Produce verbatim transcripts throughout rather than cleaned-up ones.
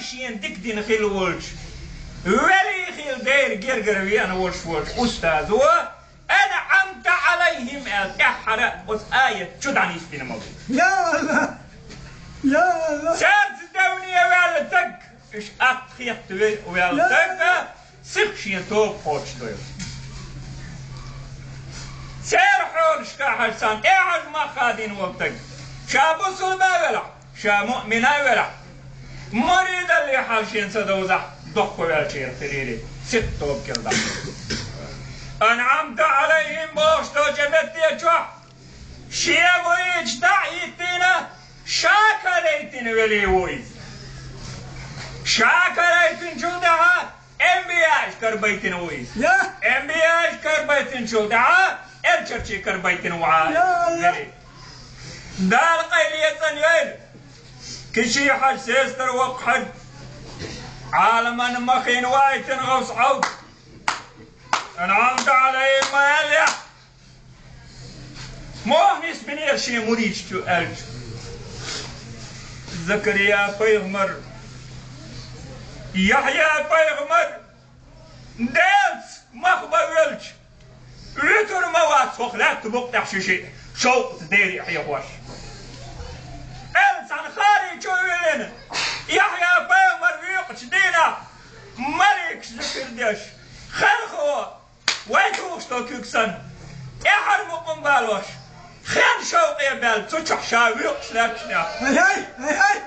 Шен дика дина хилла волчу, вели хилла дера гергара веана волуш волчу устазо, «أنعمت عليهم» аьлла, тӀаьххьара оцу аят чу дӀанисбина ма бу. Я Аллах! Я Аллах! Цаьрца девне ваьлла стаг, уьш атта хетта ве-, ваьлла стаг, сиха шен тоба кхочушдо. Церан хьолашка хьажа, царна тӀехьажа мах хадийна волу стаг, ша бусулба велахь, ша муъмина велахь, муридалле хьал шена ца довзахь, доккхаваьллачеран хилийла, сиха тоба кӀел дӀа. «أنعمت عليهم» бохуш долчу метте чохь, шен вуйчу дӀа а хӀиттийна, ша карайтина велий ву иза. Ша карайтинчул тӀаьхьа, Анбияаш карабайтина ву иза. Я? Анбияаш карабайтинчул тӀаьхьа, элчанаш карабайтина ву Ӏа. Я Аллах! Дала къайле цӀанйойла. Кичи хьажа, сестар воккха хьажа. Ӏаламан махина вайтина гӀовс Ӏовд. «أنعمت عليهم» ма аьлла. Мохь нисбинера шен муридашка аьлча, Закария-пайхамар, Яхьъя-пайхамар Делаца мах бан велча, вуьтур ма вац хӀокху лаьттан букъа тӀехь ши шиъ, шовкъаца дера хьехош. Аьлла цхьана хари чу а виллина, Яхьъя-пайхамар вуькъучу дийнахь, маликаш зикр деш, хелхо, вай тухуш долу куьг санна, тӀаьхьара мукъам балош, хен шовкъе баьлла, цу чохь ша вуькъуш лаьтташ нах. Ай-ай! Ай-ай!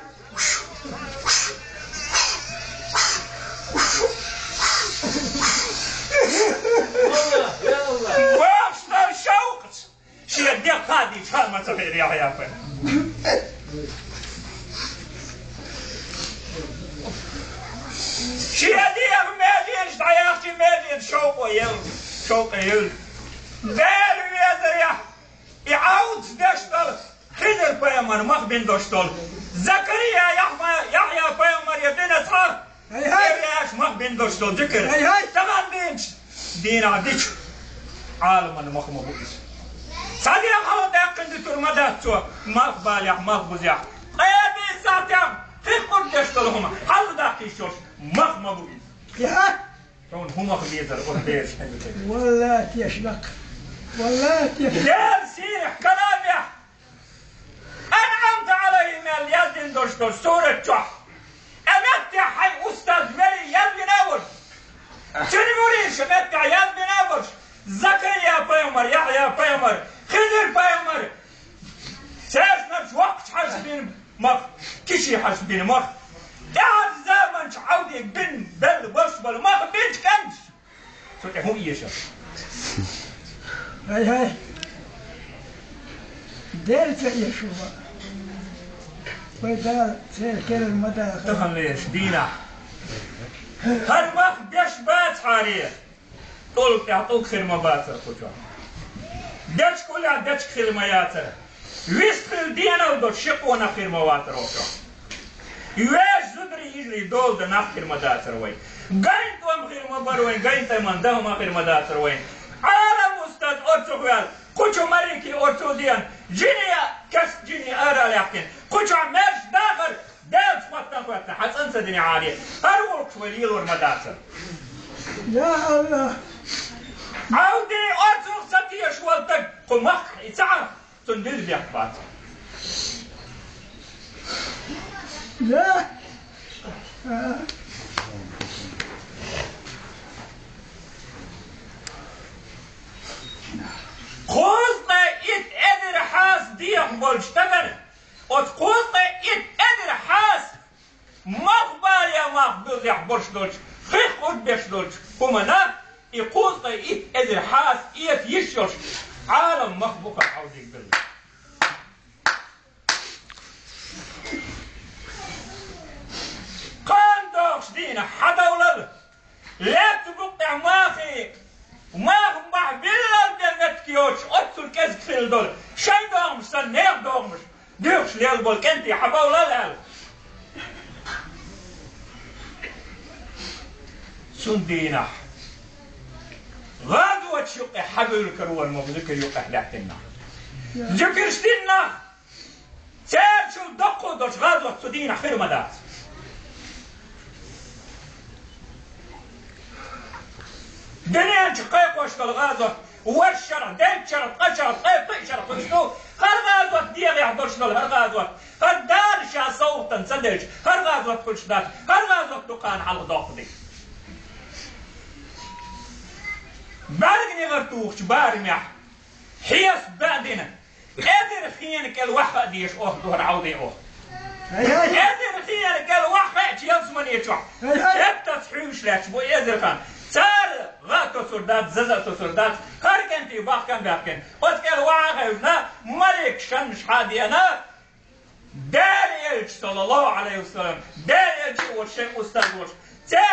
Бохуш долу шовкъаца шен дегӀ хадийча, хаа ма ца хиира Яхьъя-пайхамар. Шен дегӀ меженаш дӀаяхча, меженаш шовкъе евлла, шовкъе евлла. Дела везарехь, и Ӏовдас деш долу Хизир-пайхамар мах бина долуш долу, Закария, Яхьма-, Яхьъя-пайхамаре бина цхьа, ай-хьай! Эвлаяаш мах бина долуш долу зикр. Ай-хьай! Тахана динчу дийнахь дича, Ӏаламан мах ма бу иза. Цхьа ден хьалха даьккхина дитур ма дац цо, малх балехь, малх бузехь. Ткъе бийса сахьтехь хих къурд деш долу хӀума хьалха даккхийчу йолуш мах ма бу иза. Яхьа! Хьуна хӀумах безар оцу бераш хьаьнгахь. Валлахи, тешнакх. Валлахи, тешнакх. Дела сийрахь, карамехь, «أنعمت عليهم» аьлла яздина долуш долу сурат чохь. Ткъа меттехь хьайн устаз вели яздина а волуш, цуьнан муриша меттехь яздина а волуш, Закария-пайхамар, Яхьъя-пайхамар, Хизир-пайхамар, цаьршинарчу воккхачу хьаьжас бина мах, кичи хьаьжас бина мах, тӀаьхьарчу заманчу Ӏовдига бина белла болуш болу мах бинчу кӀанташа. Цу тӀе хӀун эшар? Ай-хьай! Дера ца эшо ма. Вай Дала церан керла ма даха. Таханлерчу дийнахь хӀара мах беш бацахьара, тӀулга тӀехь тӀулг хир ма бацара кху чохь. Дечка уллехь дечка хир ма яцара. Вист хилла денал долуш ши къонах хир ма вацара оцу чохь. Вешан зударий, йижарий дола дан нах хир ма дацара вайн. Гайн тӀом хир ма бара вайн, гайн тӀеман даха ма хир ма дацара вайн. Ӏалам устаз орцах ваьлла, кху чу маьрриге орцах деана, жине, кест жине ара а лаьхкина, кху чохь маьрша дахар, Делаца хӀоттам хӀоьттина, хьан цӀан ца динехь а, хӀара гӀуллакхаш вай лелор ма дацара. Я Аллах! Ӏовди орцах ца теша волу стаг, кху махкахь и ца Ӏа, цунна дилла бехк бац. Я! Кхузткъе итт эзар хьаса дегӀ болчу стагана, оцу кхузткъе итт эзар хьаса мах бале, мах бузехь болуш долчу, хих къурд беш долчу хӀуманах и кхузткъе итт эзар хьаса эца йиш йолуш Ӏалам мах бу хӀара Ӏовдига билла. Кхана догӀуш дийнахь хьадовлал, лаьттан букъ тӀехь махий, мах бахь биллал бен меттиг йоцуш, оццул кӀезиг хилла долу, шайн догӀмаш санна нехан догӀмаш дуьйхуш лелла болу кӀентий хьабовлал аьлла. Цундийнахь гӀазоташ юкъе хьабуьйлу карор ма бу, зикр юкъе лаьттина нах. Зикрш дина нах, церачул доккхо долчу гӀазот цу дийнахь хир ма дац. Дуьнен чу кхайкхош дола гӀазот, ворхӀ шарахь, даьллачу шарахь, ткъа шарахь, ткъе пхи шарахь хуьлуш ду, хӀара гӀазот дегӀехь долуш дола хӀара гӀазот, хӀара Дала ша совгӀатана ца делча, хӀара гӀазот хуьлуш дац, хӀара гӀазот дукха хан хьалха доккху дика. БӀарган негӀар тухучу барамехь, хьесап баьдина, эзар хенан кӀел ваха а дезаш, ох, духар Ӏовде ох. Эзар хенан кӀел ваха хаьча ялсамане чохь. Эттаца хьуьйсуш лаьтташ бу эзар хан. Цара гӀа а тосур дац, заза а тосур дац. ХӀара кӀентий бахкам баьхкина. Оцу кӀел ваха а хевшина, малик шаннаш хьадеана. Дала элча, саллаллаху Ӏалайхи ва саллам, Дала элча а волуш, шайн устаз а волуш. Цара